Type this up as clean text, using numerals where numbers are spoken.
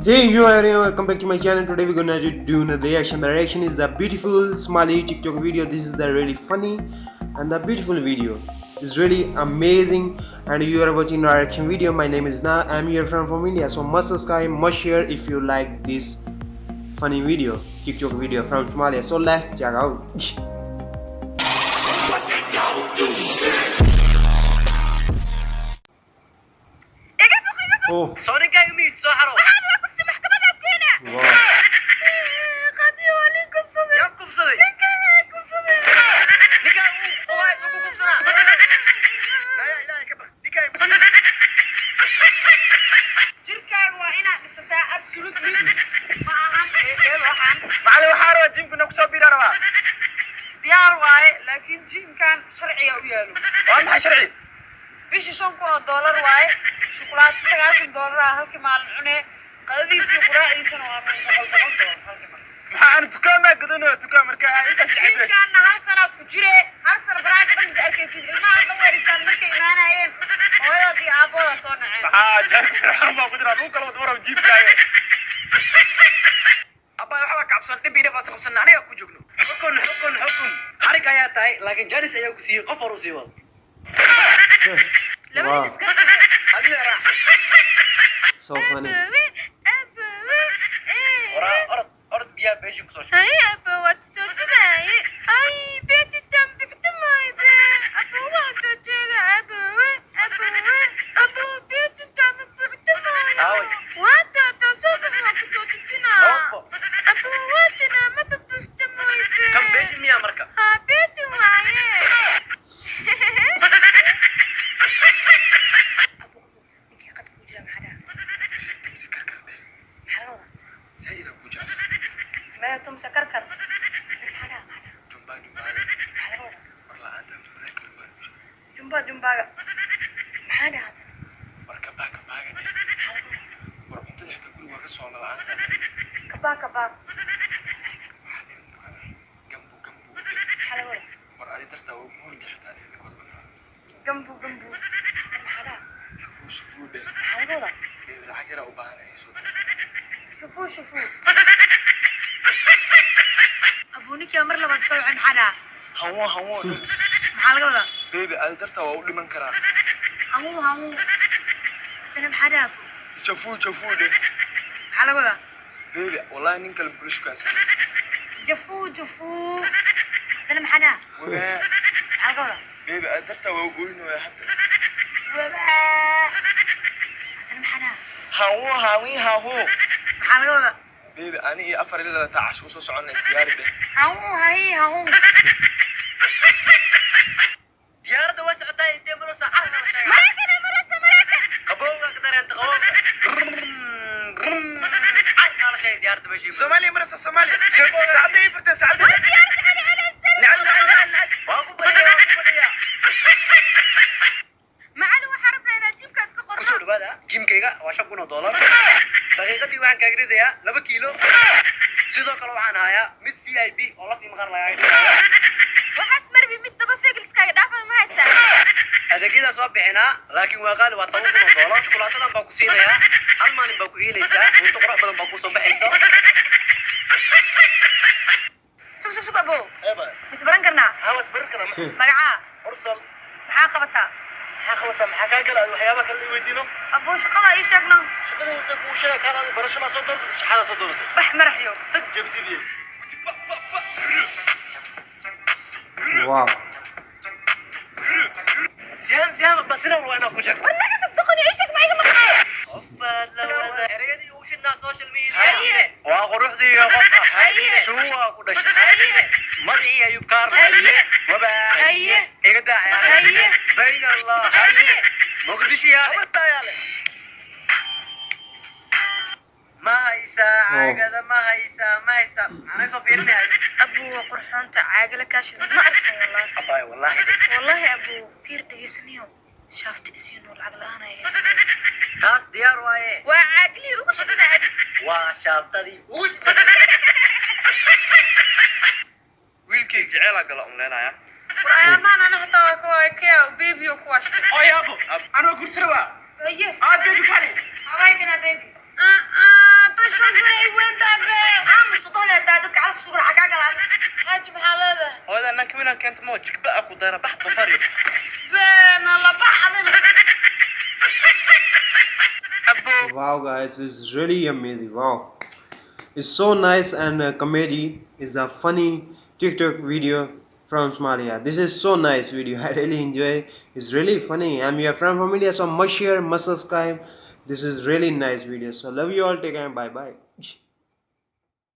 Hey you everyone, welcome back to my channel. Today we're gonna do a reaction. The reaction is the beautiful Somali TikTok video. This is the really funny and the beautiful video. It's really amazing and you are watching the reaction video. My name is Na. I'm here from India. So must subscribe, must share if you like this funny video, TikTok video from Somalia. So let's check out. Oh. صوري قايمين سحروا waxaad waa kufsi maxkamada abkeena Wow. qadi waa nin kufsaday يا كفصلي ninkan kufsaday نكا قواي سوق كفصنا لا لا كبخ نكا jirkaaga waa inaad dhisataa absolutely ma ahan waxaan معلي وحارو جيم كنا كسو بيرا ربا diyaar waaye laakiin jiimkan sharciga u yaalo وما شرعي bishii $5 waaye shukulaato $90 halkii maalin cune qadadiisa iyo quraacdiisana waa $100 halkii maalin ما انا دكان ما قدنا دكان مركا انت سلعب ليش jiimkaana hal sana ku jire hal sana baraaka dhamis arkaysid ilmaha ka weeritaan markay imaanayeen hooyadii aabooda soo naceen ها جاك ما قدرا روك لو دورا جيب جاي ابا waxa ka cabsan dib idaf asal qabsan aniga ku joogno xukun xarig ayaa tahay laakiin janis ayaa ku siiyay qof hor u sii wad labadii Wow. iska tagay adiga raax So funny. orod biya beeshu ku soo kan beeshu miya marka سيدا ku jaa jumba war la aanta marka baaga war cuntada xitaa guriga waa ka soo lalaanta gambu war adi dartaa waa murda xitaa ninkooda ma fahmo shufuu dhe lacag yaraa u baahan ay soo شوفوا ابونيك يا مر لما تسوي عن حدا hawo محل قولا beebi adi dartaa waa u dhiman karaa همو انا بحدا jafuu dhe محل قولا beebi wallahi nin kale bulshkaas جفو انا بحدا waa محل قولا beebi adi dartaa waa u goynooya hadda انا بحدا hawo محل قولا beebi ani iyo afar ilaa taa casho soo soconnay diyaari dhe همو diyaaradda waa socotaa intee maro saacad la sheegay مراكن qabowga ka dareenta qabowga la sheegay diyaaradda meeshii Soomaaliya marasa Soomaaliya saacada ay furtay saacada waa ku fadhiya معلو حربنا هنا جيب كاس kusoo كقرن dhawaada jimkayga waa $5,000 daqiiqadii waxaan kaaga ridayaa 2 kiilo sidoo kale waxaan hayaa mid VIP oo laf maqar laga dhigayo وحاس مربي مid daba feegilskaaga dhaafa ma haysan adeegyada soo bixinaa laakiin waa qaali waa $10,000 shukulaatadan baa ku siinayaa hal maalin baa ku iilaysaa cunto qurux badan baa ku soo baxayso sug abo eeba isbaran karnaa hawas barkana magacaa ursal maxaa qabataa maxaa qabata maxaa ka gala waxyaabo kale weydiino abuu shaqada ii sheegno shaqadiisa ku sheeg kala barasho ma soo doonto shaqada soo doonto bax maraxyo dad jabsidiye Wow. siyan basira waa inaa ku sheeg warnaga dabdaqani ii sheeg ma iga maqnaa qofad la wada ereyadii uu shinaa social media Haye. waa quruxdii qof Haye. suuwa ku dhashay Haye. magacii ayub kaar Haye. waba Haye. iga daa Haye. bayn allah Haye. muqdisho yaale ma haysa caagada ma haysa maxaa soo fiirinaya abuu qurxoonta caagala kaashida ma arkan wallahi abay wallahi wallahi abuu fiir dhageysaniyo shaafta isiino lacag la'aan ay haysan taas diyaar waaye waa caagli ugu shidnaa waa shaaftadii wiilkay jecela gala umleynaya warayaamaan ana hataa kaya baby ku washta oo yaabo anoo gursada waa aye baby kale hawaykana baby inaan keento moo jigba ah ku dara bax dofari beena la baxdina abo Wow, guys, it's really amazing. Wow, it's so nice, and comedy is a funny TikTok video from Somalia. This is so nice video. I really enjoy. It's really funny. I'm your friend from India, so must share, must subscribe. This is really nice video. So love you all. Take care. Bye bye.